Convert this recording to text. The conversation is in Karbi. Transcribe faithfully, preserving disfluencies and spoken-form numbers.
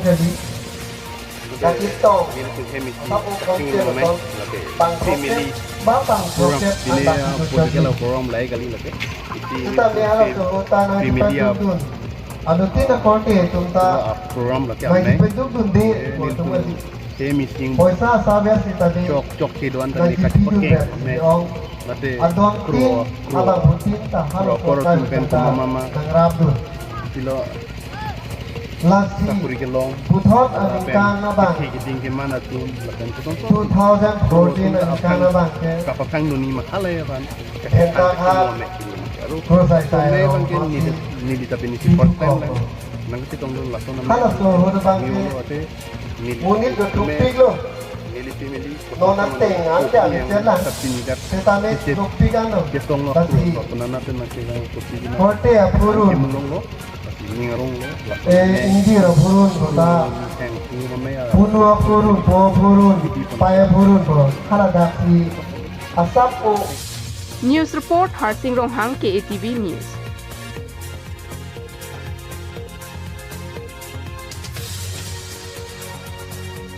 kali. Kachetong. Nelitum hem isi asap o kachingrum kongke mai, lake bang family kongke, ba bang program kongke pine, andak ah, itu political jadi. Program lahai kali lake. Isi sita mehara fam-, to ta na family, ah, dun. Anu tin akorte atum ta, ah, program lake mai amai. Dipenduk dun de, eh, nelitum atum kali. Hem isi poisa asap ya sita de. Chok, chok kedo-an ta nangji neli kachepot pidun ke, dun, amai. Ong. Mate adon kro, tin, kro, abang butin ta halo kro, kro kota tum pen kota komamama. Nangrap dun. Pilo lasi sakuri kelong. Puthot ala pen aningkan abang. Kethi keding keman atum, lapen kosong kosong. Two thousand fourteen kosong aningkan aphang abang ke. Kapathang doni ma hala ya kan. Enta kha. Aro kro sai sai so me ro bang ke mati. Neli, neli tapi neli si first time lang. Nangchetong dun laso nam. Halaso ho abang ke. Neli olo ate. Neli monit do thukpiklo. Neli family. Non ateng an ke ave chelang. Seta me thukpik ano. Kesong lo. Lasi. Apuna na pen na ke lang kopi na. Korte aphurun. Kemulong lo. Lasi ning arong lo. Lasi eh, ne. Ingjir aphurun kota. Heng, heng, mamaya. Punu aphurun, po aphurun, pai aphurun po. Hala daksi asap o. News report, Harsing Ronghang, K A T V News.